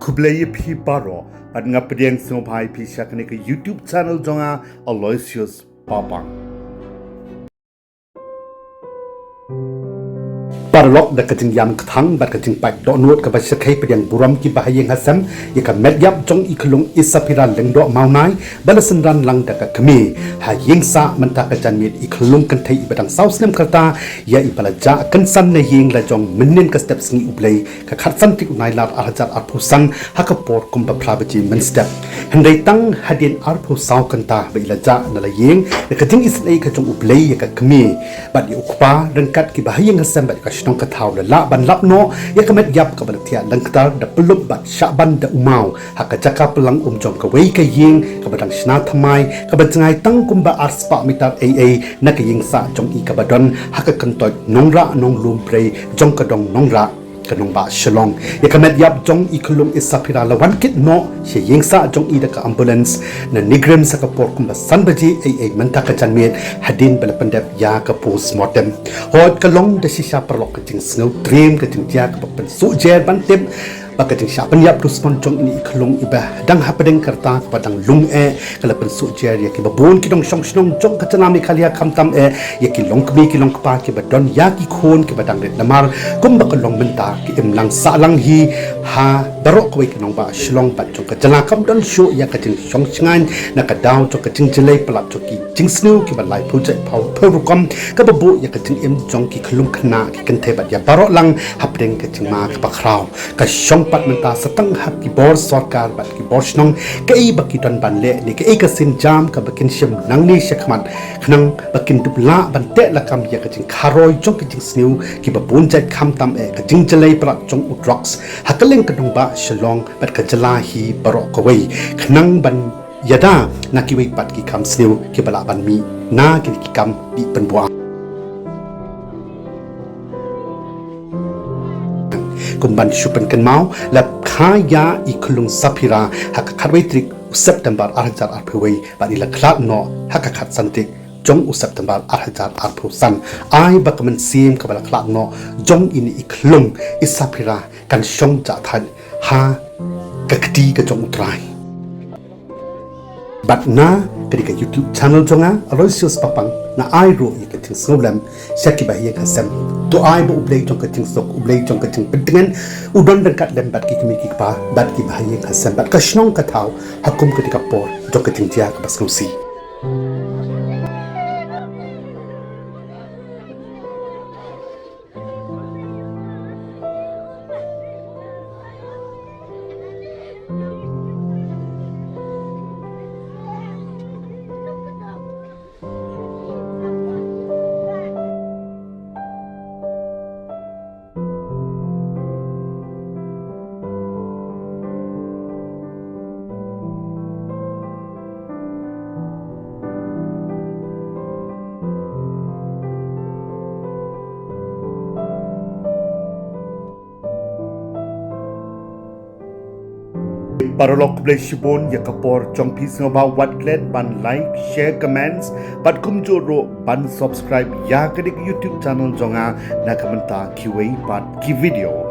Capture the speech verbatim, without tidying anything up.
Khublei ïa phi baroh, bad nga pdiang sngewbha ïa phi sha kane ka YouTube channel jong nga, Aloysius Papang. Paralok, da ka jingïam kthang bad ka jingpait dohnud kaba shyrkhei pdiang burom ki bahaïing hasem ïa ka met ïap jong i khyllung i Saphira Lyngdoh Mawnai ba la synran lang da ka kmie ha ïing sah mynta ka janmiet, i khyllung kynthei iba dang saw snem ka rta ïa iba la jah kynsan na ïing la jong mynnin ka step sngi U Blei, ka khatsan tarik u Nailar arhajar arphew san ha ka por kumba phra baje mynstep. Hynrei tang hadien arphew saw kynta ba i la jah na la ïing da ka jingisynei ka jong U Blei ïa ka kmie bad ïa u kpa, ryngkat ki bahaïing hasem bad ïa ka shnong ka thaw la lah ban lap noh ïa ka met ïap kaba la thiah lyngktar da pyllup bad shah ban da u maw ha ka jaka pynlang um jong kawei ka ïing kaba dang shna thymmai, kaba jngai tang kumba arspah mitar ei ei na ka ïing sah jong i kaba don ha ka kyntoit Nongrah Nonglum Brei jong ka dong Nongrah, ka nongbah Shillong. Ïa ka met ïap jong i khyllung i Saphira la wan kit noh sha ïing sah jong i da ka ambulance na NEIGRIHMS ha ka por kumba san baje ei ei mynta ka janmiet, hadien ba la pyndep ïa ka postmortem. Hooid, ka long da shisha paralok ka jingsngew triem, ka jingjia kaba pynsuh jer ban tip ba ka jingshah pynïap dusmon jong ine i khyllung iba dang hapdeng ka rta kaba dang lung eh ka la pynsuh jer ïa kiba bun ki nongshong shnong jong ka jylla Meghalaya, khamtam eh ïa ki longkmie ki longkpa kiba don ïa ki khun kiba dang rit namar kumba ka long mynta ki im lang sah lang hi ha baroh kawei ka nongbah Shillong bad jong ka jylla, kam don shuh ïa ka jingshong shngaiñ na ka daw jong ka jingjlei palat jong ki jingsniew kiba laiphew jaitphew phew rukom kaba buh ïa ka jingim jong ki khyllung khynnah ki kynthei bad ïa baroh lang hapdeng ka jingma kaba khraw. Ka shong pat mynta sa tang ha ki bor sorkar bad ki bor shnong, kaei ba ki don ban leh ne kaei ka sienjam kaba kin shim nangne shakhmat khnang ba kin dup lah ban teh lakam ïa ka jingkharoi jong ka jingsniew kiba bun jait, khamtam eh ka jingjlei palat jong u drugs ha kylleng ka nongbah Shillong bad ka jylla hi baroh kawei, khnang ban ïada na kiwei pat ki kam sniew kiba lah ban mih na kine ki kam pynbuaid. Kum ban shu pynkynmaw, la kha ïa i khyllung Saphira ha ka khatwei tarik u September arhajar arphew wei bad i la khlad noh ha ka khatsan tarik jong u September arhajar arphew san. Ai ba ka mynsiem kaba la khlad noh jong ine i khyllung i Saphira kan shong jah thait ha ka kti ka jong U Trai. Bad na kane ka YouTube channel jong nga, Aloysius Papang, nga ai ruh ïa ka jingsngewlem sha ki bahaïing hasem. To ai ba U Blei jong ka jingsuk, U Blei jong ka jingpyntngen, u don ryngkat lem bad ki kmie ki kpa bad ki bahaïing hasem bad ka shnong ka thaw ha kum kane ka por jong ka jingjia kaba sngewsih. Paralok, khublei shibun ïa ka por jong phi, sngewbha wat klet ban like, share, comments bad kumjuh ruh ban subscribe ïa kane ka YouTube channel jong nga na ka bynta kiwei pat ki video.